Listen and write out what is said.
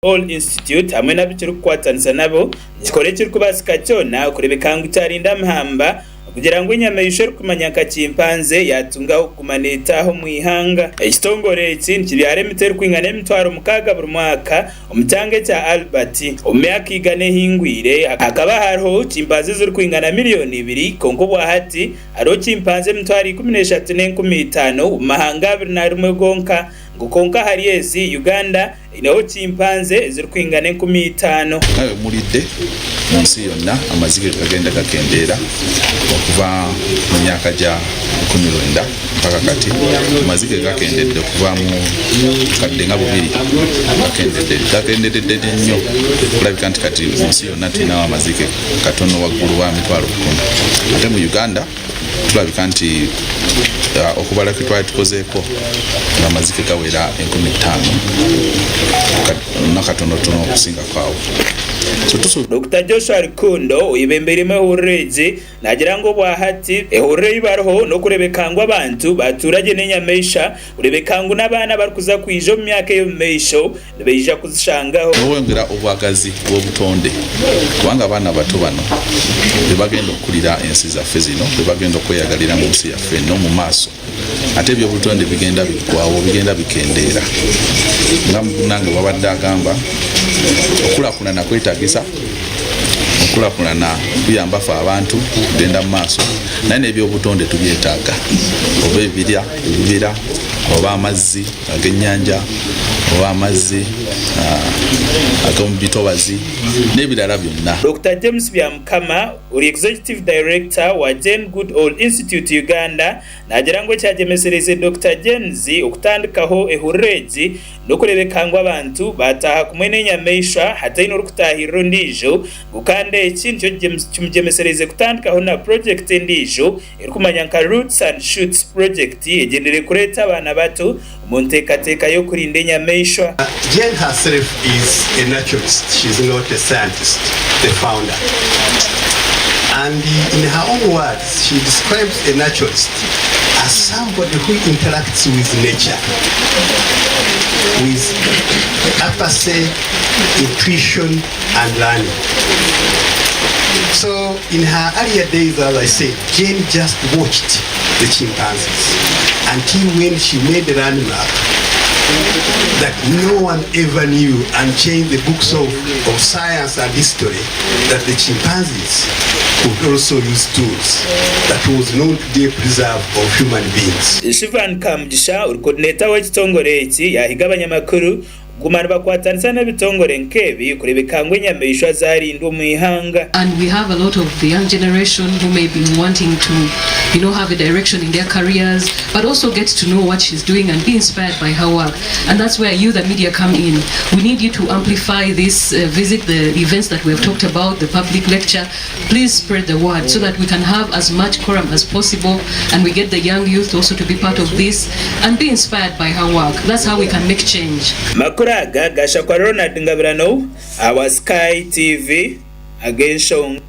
All Institute hamwe n'abu kirikukwatanisa nabo nikikora ekirikubaasika kyona kureebeka ngu kyarinda amahamba kugira ngu enyamaishwa erikumanywa nka chimpanzee yaatunga ah'okuguma neetaaha omu ihanga. Ekitongore eki nikibyara emiti erikwingana 6000 buri mwaka omu kyanga ekya Albert. Omu myaka igana ehingwire, hakaba hariho chimpanzee ezirikwingana 2,000,000 kwonka obwahati hariho chimpanzee 13,500 omu mahanga 21 gonka. Ngu kwonka ahari ezi, Uganda eineho chimpanze ezirikwingana 5000. Nga bwe muwulidde, mu nsi yonna amazike gagenda gakendeera okuva mu myaka gya 1900 mpaka kati. Amazike gakendedde okuva mu bukadde nga bubiri gakendedde gakendedde nnyo okulabika nti kati mu nsi yonna tulinawo amazike katono waggulu wa 100,000. Ate mu Uganda Tulabika nti okubala kwe twali tukozeeko ng'amazike gawera 5000 nakatonotono okusingako awo. So tusuubira. Dokita Joshua Rukundo oyebembeiremu ehuriro egi naagira ngu obwahati ehuriro ei bariho n'okureebeka ngu abantu baatuura gye n'enyamaishwa kureebeka ngu n'abaana abarikuza kwija omu myaka ey'omu maisho nibaija kuzishangaho. N'okwongera obwagazi bw'obutonde kubanga abaana bato bano bebagenda okukulira ensi zaffe zino, bebagenda okweyagalira mu nsi yaffe eno mu maaso. Ate eby'obutonde bigenda biggwawo, bigenda bikendeera. Nga munange bwabadde agamba, okulakulana kwetagisa, okulakulana kuyamba ffe abantu okugenda mu maaso, naye n'ebyobutonde tubyetaaga, oba ebirya, ebibira, oba amazzi ag'ennyanja oba amazzi ag'omu bitobazi n'ebirala byonna. Dokita James Byamukama ori Executive Director wa Jane Goodall Institute Uganda naagira ngu ekyagyemesereize Dokita James okutandikaho ehuriro egi n'okureebeka ngu abantu baataaha kumwe n'enyamaishwa hataine orikutaahirira ondiijo ngu kandi eki nikyo kimugyemesereize kutandikaho na purogyekiti endiijo erikumanywa nka Roots and Shoots Project egyendereire kureeta abaana bato omu nteekateeka y'okurinda enyamaishwa. Jane herself is a naturalist, she is not a scientist, the founder. And in her own words, she describes a naturalist as somebody who interacts with nature, with apathy, intuition and learning. So in her earlier days, as I said, Jane just watched the chimpanzees until when she made a landmark that no one ever knew and changed the books of, of science and history that the chimpanzees could also use tools that was known to be a preserve of human beings. Shivan Kamugisha ori coordinator w'ekitongore eki yaahiga abanyamakuru Kuguma nibakwatanisa n'ebitongore nk'ebi kureebeka ngu enyamaishwa zaarindwa omu ihanga. And we have a lot of the young generation who may be wanting to you know have a direction in their careers but also get to know what she's doing and be inspired by her work and that's where you the media come in. We need you to amplify this uh, visit, the events that we have talked about, the public lecture. Please spread the word so that we can have as much quorum as possible and we get the young youth also to be part of this and be inspired by her work. That's how we can make change. Amakuru aga gashakwa Ronald Ngabirano ahabwa Sky TV ag'enshonga.